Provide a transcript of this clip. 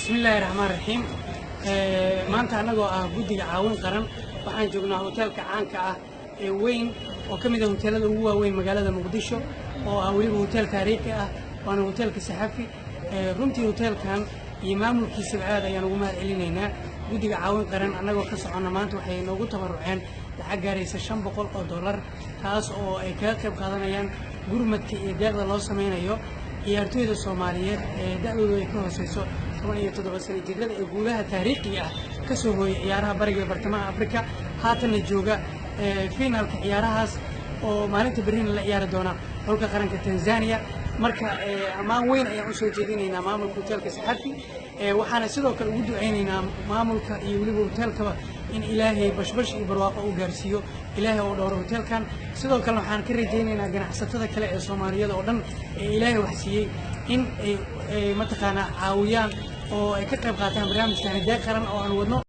Bismillaahi raxmaan raxiim. Maanta annagoo ah guddiga caawin qaran waxaan joognaa hoteelka caanka ah ee weyn oo ka mid ah hoteelada ugu waaweyn magaalada Muqdisho, oo ah weliba hotel taariikhi ah, waana hoteelka Saxafi. Runtii hoteelkan iyo maamulkiisaba aad ayaan ugu mahad celinaynaa. Guddiga caawin qaran annagoo ka soconna maanta waxay noogu tabaruceen lacag gaaraysa $500, taas oo ay kaga qayb qaadanayaan gurmadka iyo deeqda loo sameynayo ciyaartooyda Soomaaliyeed ee da'doodu ay ka hooseyso 17 sano jirada ee guulaha taariikhiga ah ka soo hooyay ciyaaraha bariga iyo bartamaha Afrika, haatanna jooga finaalka ciyaarahaas oo maalinta berrina la ciyaari doona xulka qaranka Tanzania. Marka ammaan weyn ayaan usoo jeedinaynaa maamulka hoteelka Saxafi. Waxaana sidoo kale ugu ducaynaynaa maamulka iyo weliba hoteelkaba in Ilaahay bashbash iyo barwaaqo uu gaarsiiyo, Ilaahay oo dhowro hoteelkan. Sidoo kalena waxaan ka rajaynaynaa ganacsatada kale ee Soomaaliyada oo dhan ee Ilaahay wax siiyey in ay mataqaanaa caawiyaan oo ay ka qayb qaataan barnaamijkani deeq qaran oo aan wadno.